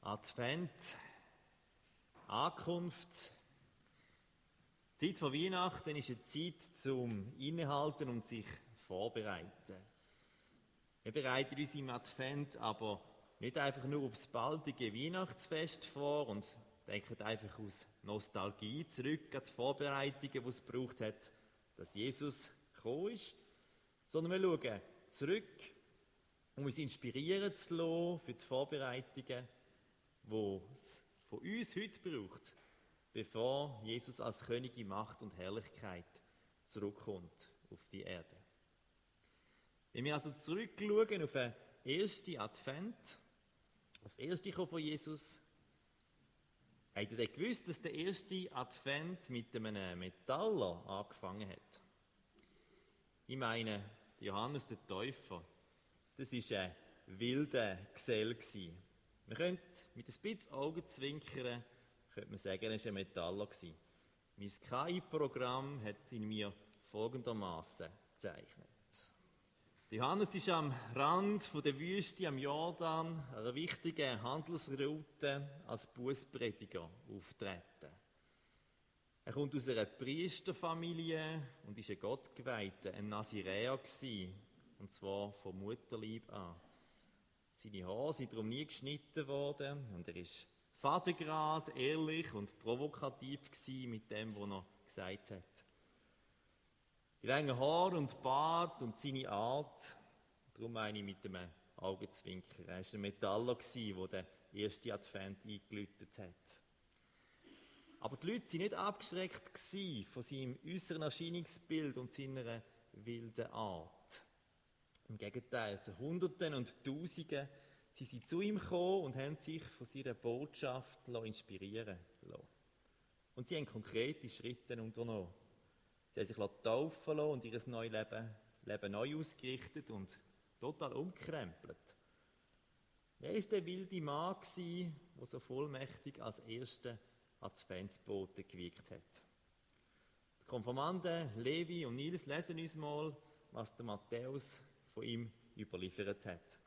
Advent, Ankunft. Die Zeit von Weihnachten ist eine Zeit zum Innehalten und sich vorbereiten. Wir bereiten uns im Advent aber nicht einfach nur aufs baldige Weihnachtsfest vor und denken einfach aus Nostalgie zurück an die Vorbereitungen, die es gebraucht hat, dass Jesus gekommen ist, sondern wir schauen zurück, um uns inspirieren zu lassen für die Vorbereitungen, die es von uns heute braucht, bevor Jesus als König in Macht und Herrlichkeit zurückkommt auf die Erde. Wenn wir also zurückschauen auf den ersten Advent, auf das erste Kommen von Jesus, habt ihr gewusst, dass der erste Advent mit einem Metaller angefangen hat? Ich meine, Johannes der Täufer, das war ein wilder Gesell. Man könnte mit ein bisschen Augenzwinkern könnte man sagen, er war ein Metaller. Mein KI-Programm hat in mir folgendermaßen gezeichnet. Johannes ist am Rand der Wüste am Jordan, einer wichtigen Handelsroute, als Bußprediger auftreten. Er kommt aus einer Priesterfamilie und ist ein Gottgeweihter, ein Naziräer gewesen, und zwar vom Mutterleib an. Seine Haare sind darum nie geschnitten worden und er ist vatergrad, ehrlich und provokativ gewesen mit dem, was er gesagt hat. Die langen Haare und Bart und seine Art, darum meine ich mit einem Augenzwinker. Er war ein Metaller, der den ersten Advent eingeläutet hat. Aber die Leute waren nicht abgeschreckt von seinem äußeren Erscheinungsbild und seiner wilden Art. Im Gegenteil, zu Hunderten und Tausenden sie sind zu ihm gekommen und haben sich von seiner Botschaft inspirieren lassen. Und sie haben konkrete Schritte unternommen. Sie haben sich taufen lassen und ihr neues Leben neu ausgerichtet und total umgekrempelt. Er war der wilde Mann, der so vollmächtig als erster Adventsbote gewirkt hat. Die Konfirmanden Levi und Nils lesen uns mal, was der Matthäus von ihm überliefert hat.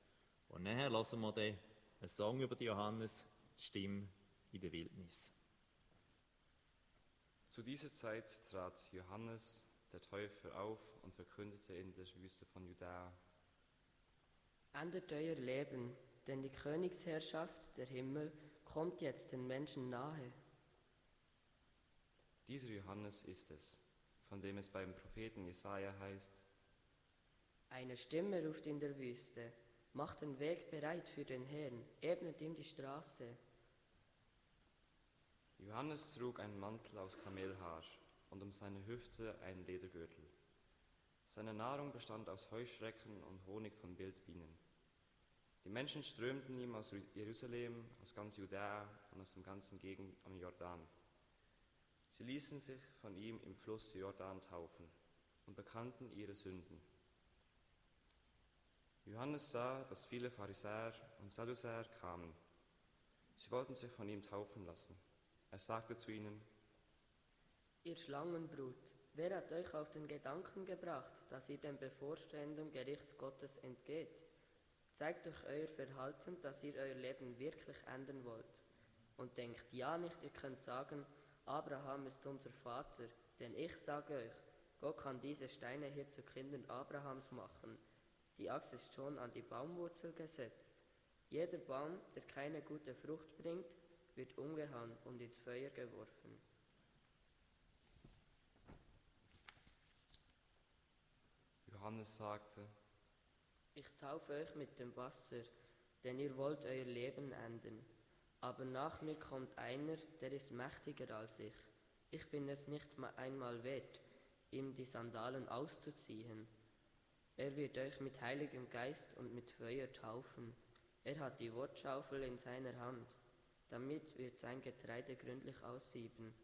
Und nachher hören wir dann einen Song über die Johannes, die Stimme in der Wildnis. Zu dieser Zeit trat Johannes, der Täufer, auf und verkündete in der Wüste von Judäa: Ändert euer Leben, denn die Königsherrschaft der Himmel kommt jetzt den Menschen nahe. Dieser Johannes ist es, von dem es beim Propheten Jesaja heißt: Eine Stimme ruft in der Wüste: Macht den Weg bereit für den Herrn, ebnet ihm die Straße. Johannes trug einen Mantel aus Kamelhaar und um seine Hüfte einen Ledergürtel. Seine Nahrung bestand aus Heuschrecken und Honig von Wildbienen. Die Menschen strömten ihm aus Jerusalem, aus ganz Judäa und aus dem ganzen Gegend am Jordan. Sie ließen sich von ihm im Fluss Jordan taufen und bekannten ihre Sünden. Johannes sah, dass viele Pharisäer und Sadduzäer kamen. Sie wollten sich von ihm taufen lassen. Er sagte zu ihnen: Ihr Schlangenbrut, wer hat euch auf den Gedanken gebracht, dass ihr dem bevorstehenden Gericht Gottes entgeht? Zeigt durch euer Verhalten, dass ihr euer Leben wirklich ändern wollt. Und denkt ja nicht, ihr könnt sagen, Abraham ist unser Vater, denn ich sage euch, Gott kann diese Steine hier zu Kindern Abrahams machen. Die Axt ist schon an die Baumwurzel gesetzt. Jeder Baum, der keine gute Frucht bringt, wird umgehauen und ins Feuer geworfen. Johannes sagte: Ich taufe euch mit dem Wasser, denn ihr wollt euer Leben ändern. Aber nach mir kommt einer, der ist mächtiger als ich. Ich bin es nicht einmal wert, ihm die Sandalen auszuziehen. Er wird euch mit Heiligem Geist und mit Feuer taufen. Er hat die Wortschaufel in seiner Hand. Damit wird sein Getreide gründlich aussieben.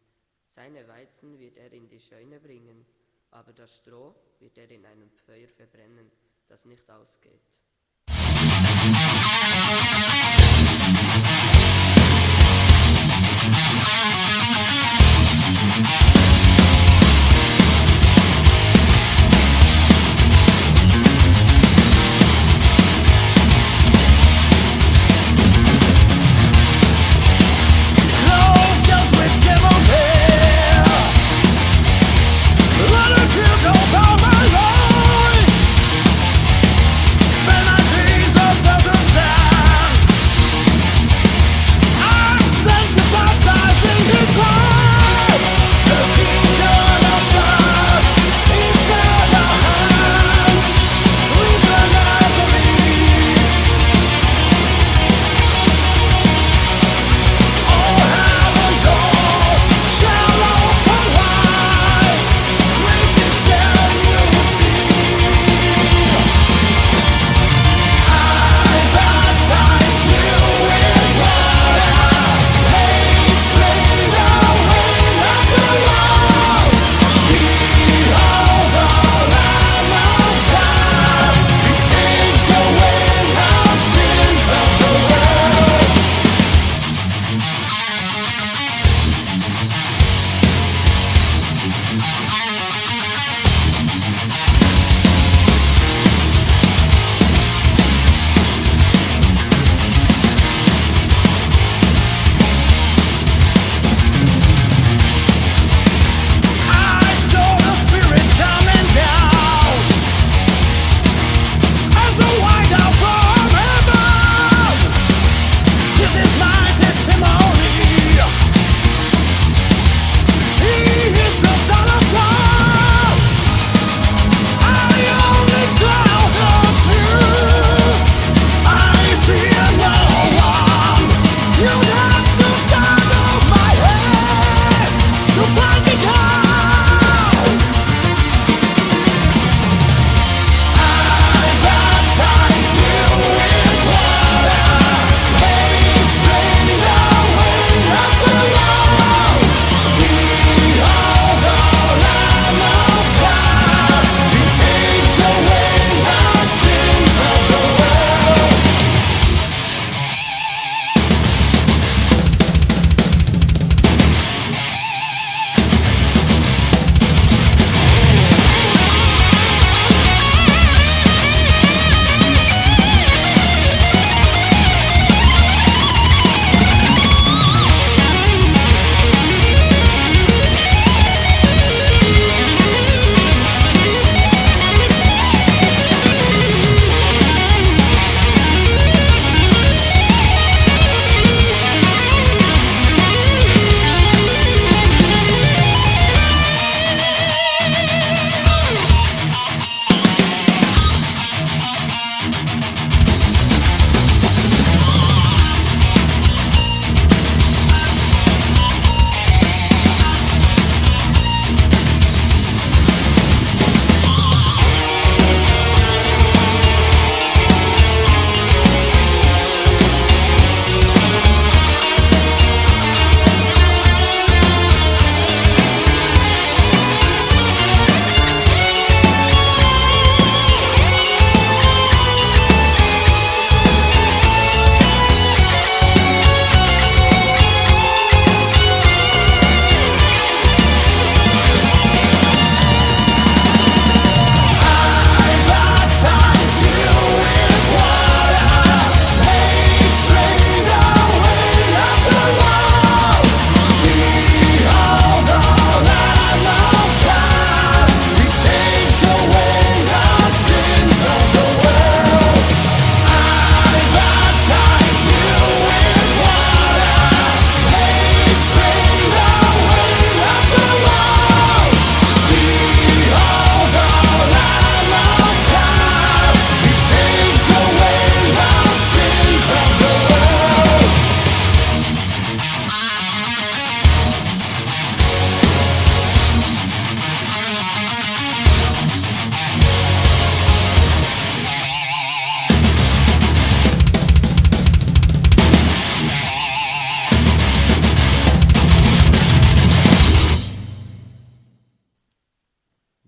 Seine Weizen wird er in die Scheune bringen, aber das Stroh wird er in einem Feuer verbrennen, das nicht ausgeht. is my testimony. He is the Son of God. I only tell the truth. I fear no one. You have to cut off my head to find me down. I baptize you with water. Maybe straight away up the road. Behold the Lamb of God. He takes away the sins of the world.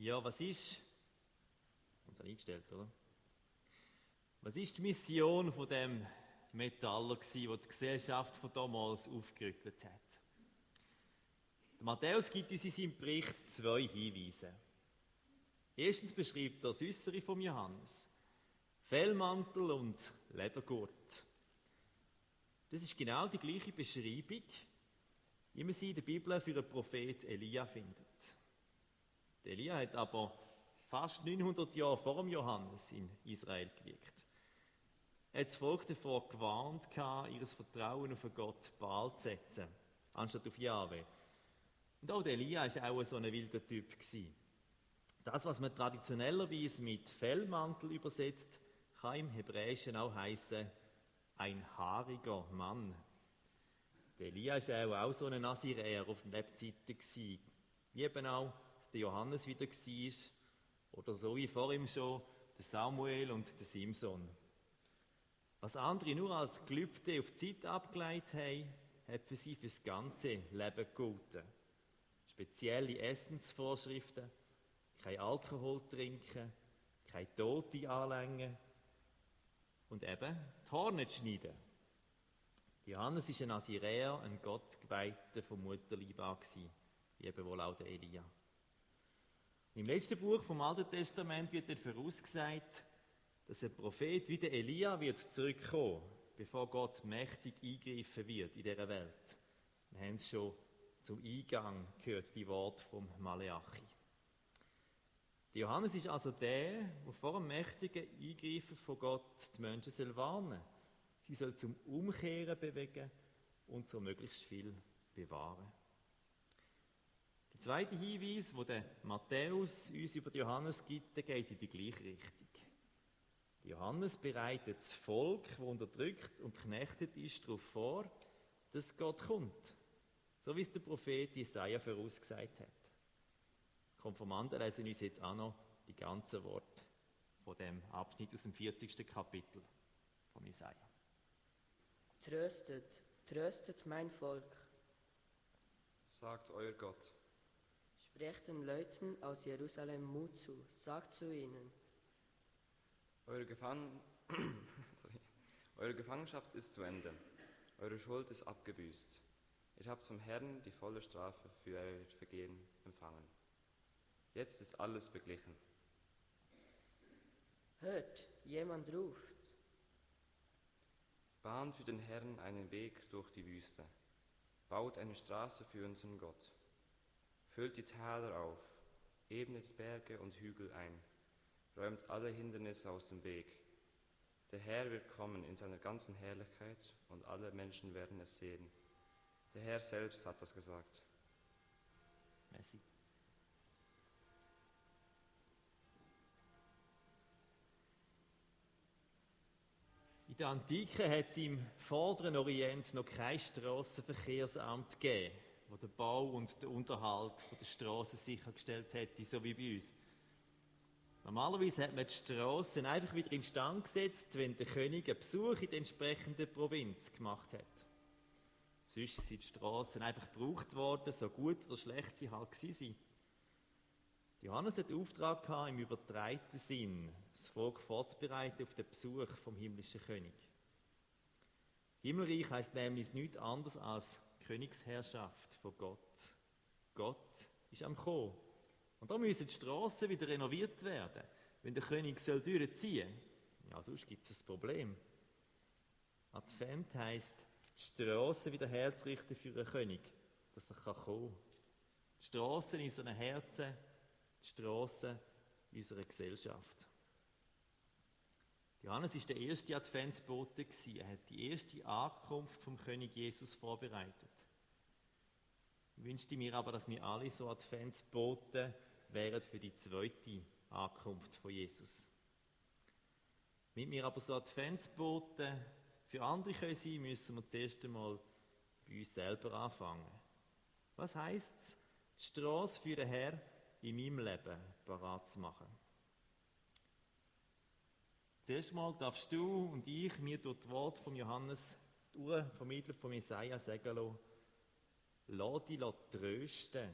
Ja, was ist? Uns eingestellt, oder? Was ist die Mission von dem Metaller gsi, der die Gesellschaft von damals aufgerüttelt hat? Der Matthäus gibt uns in seinem Bericht 2 Hinweise. Erstens beschreibt er das Äußere von Johannes: Fellmantel und Ledergurt. Das ist genau die gleiche Beschreibung, wie man sie in der Bibel für den Prophet Elia findet. Der Elia hat aber fast 900 Jahre vor dem Johannes in Israel gewirkt. Er hat das Volk davor gewarnt, ihr Vertrauen auf Gott Baal zu setzen, anstatt auf Jahwe. Und auch der Elia war auch so ein wilder Typ. Das, was man traditionellerweise mit Fellmantel übersetzt, kann im Hebräischen auch heißen ein haariger Mann. Der Elia war auch so ein Naziräer auf Lebzeiten, wie eben auch der Johannes wieder war, oder so wie vor ihm schon der Samuel und der Simson. Was andere nur als Gelübde auf die Zeit abgeleitet haben, hat für sie fürs ganze Leben gegolten. Spezielle Essensvorschriften, kein Alkohol trinken, keine Tote anlängen und eben die Haare nicht schneiden. Johannes war ein Naziräer, ein Gottgeweihter vom Mutterleib an, wie eben wohl auch der Elia. Im letzten Buch vom Alten Testament wird dann vorausgesagt, dass ein Prophet wie der Elia wird zurückkommen, bevor Gott mächtig eingreifen wird in dieser Welt. Wir haben es schon zum Eingang gehört, die Worte vom Maleachi. Der Johannes ist also der vor dem mächtigen Eingreifen von Gott die Menschen warnen soll. Sie soll zum Umkehren bewegen und so möglichst viel bewahren. Der zweite Hinweis, den der Matthäus uns über Johannes gibt, der geht in die gleiche Richtung. Johannes bereitet das Volk, das unterdrückt und geknechtet ist, darauf vor, dass Gott kommt. So wie es der Prophet Jesaja vorausgesagt hat. Die Konfirmanden lesen uns jetzt auch noch die ganzen Worte von dem Abschnitt aus dem 40. Kapitel von Jesaja. Tröstet, tröstet mein Volk. Sagt euer Gott. Sprecht den Leuten aus Jerusalem Mut zu. Sagt zu ihnen, Eure Gefangenschaft ist zu Ende. Eure Schuld ist abgebüßt. Ihr habt vom Herrn die volle Strafe für euer Vergehen empfangen. Jetzt ist alles beglichen. hört, jemand ruft. Bahnt für den Herrn einen Weg durch die Wüste. Baut eine Straße für unseren Gott. Füllt die Täler auf, ebnet Berge und Hügel ein, räumt alle Hindernisse aus dem Weg. Der Herr wird kommen in seiner ganzen Herrlichkeit und alle Menschen werden es sehen. Der Herr selbst hat das gesagt. Merci. In der Antike hat es im vorderen Orient noch kein Strassenverkehrsamt gegeben, das den Bau und den Unterhalt der Strassen sichergestellt hätte, so wie bei uns. Normalerweise hat man die Strassen einfach wieder instand gesetzt, wenn der König einen Besuch in der entsprechenden Provinz gemacht hat. Sonst sind die Strassen einfach gebraucht worden, so gut oder schlecht sie halt waren. Johannes hat den Auftrag gehabt, im übertreibten Sinn das Volk vorzubereiten auf den Besuch vom himmlischen König. Himmelreich heisst nämlich nichts anderes als Königsherrschaft von Gott. Gott ist am Kommen. Und da müssen die Strassen wieder renoviert werden, wenn der König durchziehen soll. Ja, sonst gibt es ein Problem. Advent heisst, die Strassen wieder herzurichten für einen König, dass er kommen kann. Die Strassen in unseren Herzen, die Strassen in unserer Gesellschaft. Johannes war der erste Adventsbote. Er hat die erste Ankunft vom König Jesus vorbereitet. Ich wünschte mir aber, dass wir alle so Adventsboten wären für die zweite Ankunft von Jesus. Damit wir aber so Adventsboten für andere sein können, müssen wir zuerst einmal bei uns selber anfangen. Was heisst es, die Strasse für den Herrn in meinem Leben parat zu machen? Zuerst einmal darfst du und ich mir durch das Wort von Johannes, vermittelt von Jesaja, sagen lassen, lass dich trösten.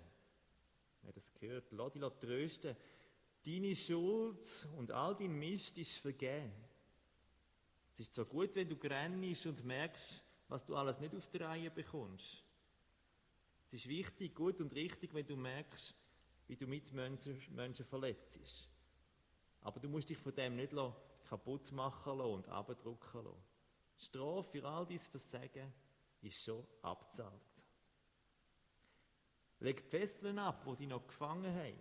Wer das gehört, lass dich trösten. Deine Schuld und all dein Mist ist vergeben. Es ist zwar gut, wenn du grennst und merkst, was du alles nicht auf die Reihe bekommst. Es ist wichtig, gut und richtig, wenn du merkst, wie du Mitmenschen verletzt. Aber du musst dich von dem nicht kaputt machen lassen und abdrücken lassen. Die Strafe für all dein Versagen ist schon abgezahlt. Leg die Fesseln ab, die dich noch gefangen haben.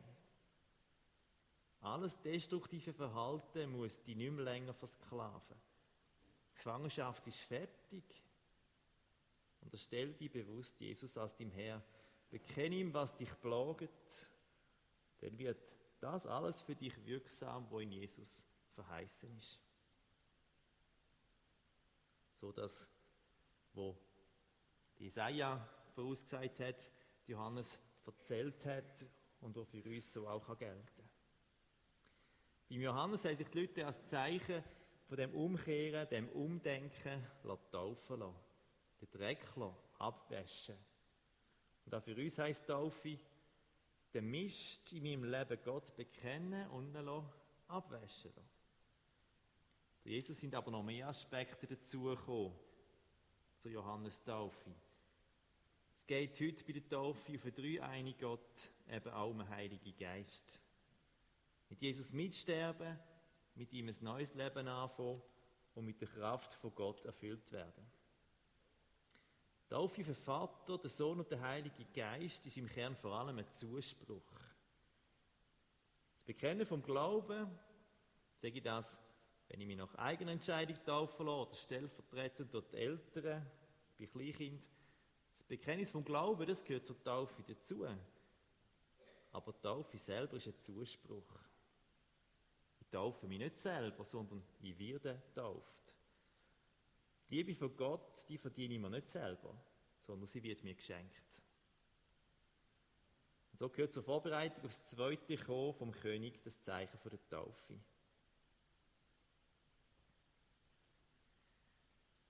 Alles destruktive Verhalten muss dich nicht mehr länger versklaven. Die Gefangenschaft ist fertig. Und stell dich bewusst Jesus als dein Herr. Bekenne ihm, was dich plagt. Dann wird das alles für dich wirksam, was in Jesus verheißen ist. So das, wo Jesaja vorausgesagt hat, Johannes erzählt hat und auch für uns so auch gelten kann. Beim Johannes haben sich die Leute als Zeichen von dem Umkehren, dem Umdenken taufen lassen. Den Dreck abwaschen. Und auch für uns heisst Taufe, den Mist in meinem Leben Gott bekennen und ihn abwaschen lassen. Durch Jesus sind aber noch mehr Aspekte dazugekommen zur Johannes Taufe. Es geht heute bei der Taufe auf den dreieinigen Gott, eben auch um den Heiligen Geist. Mit Jesus mitsterben, mit ihm ein neues Leben anfangen und mit der Kraft von Gott erfüllt werden. Die Taufe für Vater, den Sohn und den Heiligen Geist ist im Kern vor allem ein Zuspruch. Das Bekennen vom Glauben, sage ich das, wenn ich mich nach eigener Entscheidung taufen lasse oder stellvertretend durch die Eltern, bei Kleinkind, das Bekenntnis vom Glauben, das gehört zur Taufe dazu. Aber die Taufe selber ist ein Zuspruch. Ich taufe mich nicht selber, sondern ich werde getauft. Die Liebe von Gott, die verdiene ich mir nicht selber, sondern sie wird mir geschenkt. Und so gehört zur Vorbereitung aufs zweite Kommen vom König das Zeichen von der Taufe.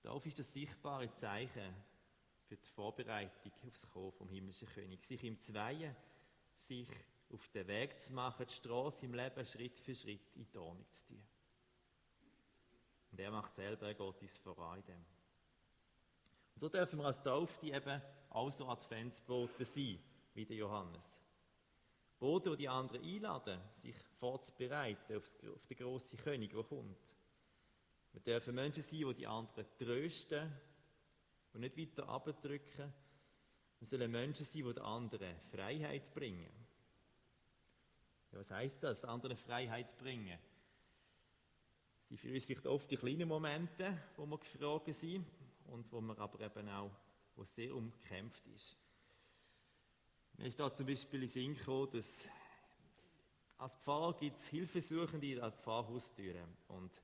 Die Taufe ist das sichtbare Zeichen für die Vorbereitung aufs Kommen vom himmlischen König. Sich im Zweien, sich auf den Weg zu machen, die Strasse im Leben Schritt für Schritt in die Ordnung zu tun. Und er macht selber, er geht uns voran in dem. Und so dürfen wir als Taufte eben auch so Adventsboten sein, wie der Johannes. Boten, die die anderen einladen, sich vorzubereiten auf den grossen König, der kommt. Wir dürfen Menschen sein, die die anderen trösten und nicht weiter abdrücken. Wir sollen Menschen sein, die den anderen Freiheit bringen. Ja, was heisst das, anderen Freiheit bringen? Das sind für uns vielleicht oft die kleinen Momente, wo wir gefragt sind und wo wir aber eben auch, wo es sehr umkämpft ist. Mir ist da zum Beispiel in den Sinn gekommen, dass als Pfarrer gibt es Hilfesuchende an die Pfarrhaustüren. Und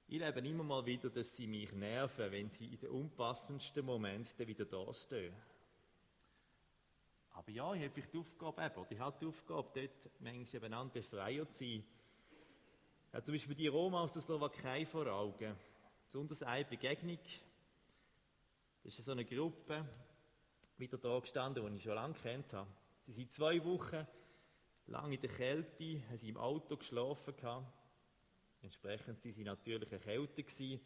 ich erlebe immer mal wieder, dass sie mich nerven, wenn sie in den unpassendsten Momenten wieder dastehen. Aber ja, ich habe vielleicht die Aufgabe, ich habe die Aufgabe, dort manchmal eben an Befreier zu sein. Ich habe zum Beispiel die Roma aus der Slowakei vor Augen. Besonders eine Begegnung. Das ist so eine Gruppe, wieder da gestanden, die ich schon lange kennt habe. Sie sind 2 Wochen lang in der Kälte, haben sie im Auto geschlafen gehabt. Entsprechend waren sie natürlich erkältet gewesen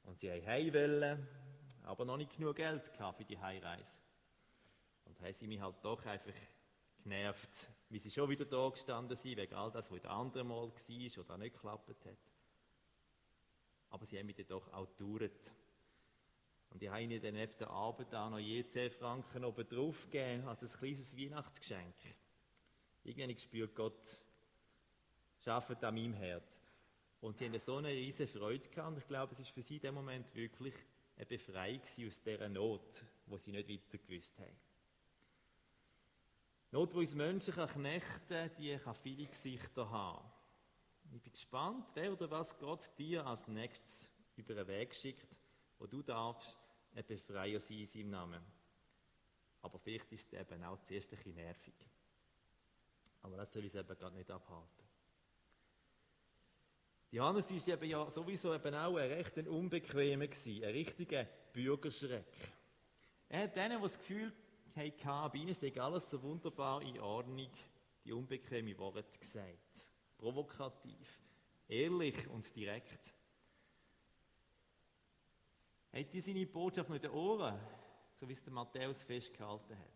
und sie wollten heim wollen, aber noch nicht genug Geld gehabt für die Heimreise. Und haben sie mich halt doch einfach genervt, wie sie schon wieder da gestanden sind, wegen all das, was in der anderen Mal war oder nicht geklappt hat. Aber sie haben mich dann doch auch gedauert. Und ich habe ihnen dann neben der Arbeit auch noch je 10 Franken oben drauf gegeben, als ein kleines Weihnachtsgeschenk. Irgendwie habe ich gespürt, Gott arbeitet an meinem Herz. Und sie haben so eine riesige Freude gehabt. Und ich glaube, es war für sie in dem Moment wirklich eine Befreiung aus dieser Not, die sie nicht weiter gewusst haben. Die Not, die uns Menschen knechten kann, die kann viele Gesichter haben. Ich bin gespannt, wer oder was Gott dir als nächstes über den Weg schickt, wo du darfst ein Befreier sein in seinem Namen. Aber vielleicht ist es eben auch zuerst ein bisschen nervig. Aber das soll uns eben gerade nicht abhalten. Johannes war eben ja sowieso eben auch ein recht unbequemer gewesen, ein richtiger Bürgerschreck. Er hat denen, die das Gefühl hatten, bei ihnen sei alles so wunderbar in Ordnung, die unbequeme Worte gesagt. Provokativ, ehrlich und direkt. Hat die seine Botschaft noch in den Ohren, so wie es der Matthäus festgehalten hat?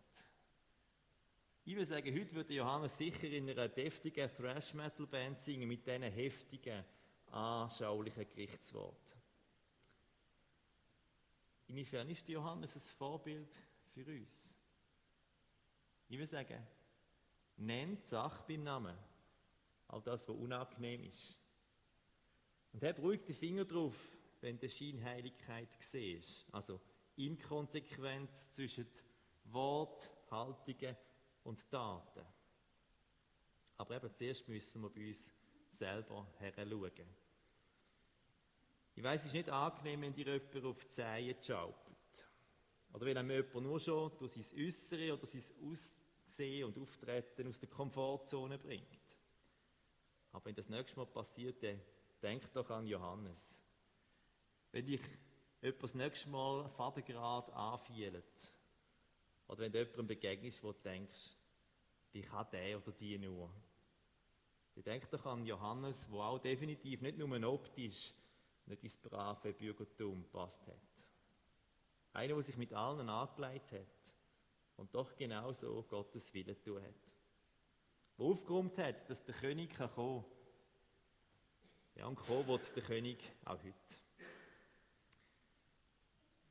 Ich würde sagen, heute würde Johannes sicher in einer deftigen Thrash-Metal-Band singen mit diesen heftigen, anschaulichen Gerichtsworten. Inwiefern ist Johannes ein Vorbild für uns? Ich würde sagen, nennt die Sache beim Namen, all das, was unangenehm ist. Und hab ruhig den Finger drauf, wenn du Scheinheiligkeit siehst, also Inkonsequenz zwischen Wort, Haltungen und Taten. Aber eben zuerst müssen wir bei uns selber heranschauen. Ich weiss, es ist nicht angenehm, wenn dir jemand auf die Zehen schaupelt. Oder wenn einem jemand nur schon durch sein Äußere oder sein Aussehen und Auftreten aus der Komfortzone bringt. Aber wenn das nächste Mal passiert, dann denk doch an Johannes. Wenn dich jemand das nächste Mal fadengrad anfielt, oder wenn du jemandem begegnest, wo du denkst, wie kann der oder die nur? Dann denk doch an Johannes, der auch definitiv nicht nur optisch nicht ins brave Bürgertum gepasst hat. Einer, der sich mit allen angelegt hat und doch genauso Gottes Willen tun hat. Der aufgeräumt hat, dass der König kommen kann. Ja, und kommen wird der König auch heute.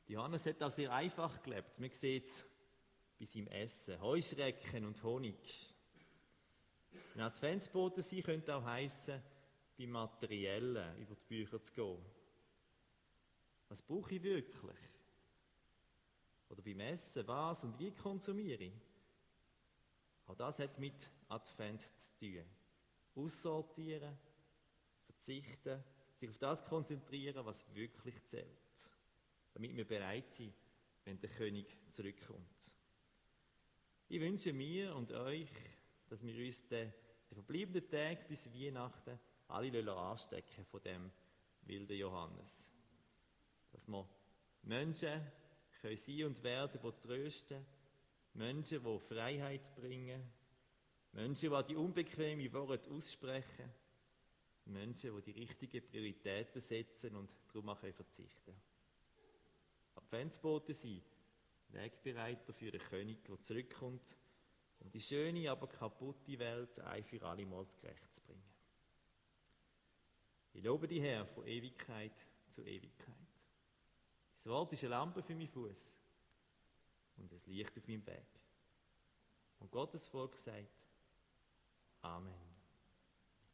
Johannes hat auch sehr einfach gelebt. Man sieht es bei seinem Essen. Heuschrecken und Honig. Ein Adventsbote sein könnte auch heissen, beim Materiellen über die Bücher zu gehen. Was brauche ich wirklich? Oder beim Essen, was und wie konsumiere ich? Auch das hat mit Advent zu tun. Aussortieren, verzichten, sich auf das konzentrieren, was wirklich zählt. Damit wir bereit sind, wenn der König zurückkommt. Ich wünsche mir und euch, dass wir uns den verbleibenden Tag bis Weihnachten alle anstecken von dem wilden Johannes. Dass wir Menschen können sein und werden, die trösten, Menschen, die Freiheit bringen, Menschen, die die unbequemen Worte aussprechen, Menschen, die die richtigen Prioritäten setzen und darum auch verzichten können. Adventsboten sein, Wegbereiter für den König, der zurückkommt, um die schöne, aber kaputte Welt ein für alle Mal zurecht zu bringen. Ich lobe dich, Herr, von Ewigkeit zu Ewigkeit. Das Wort ist eine Lampe für meinen Fuß und ein Licht auf meinem Weg. Und Gottes Volk sagt Amen.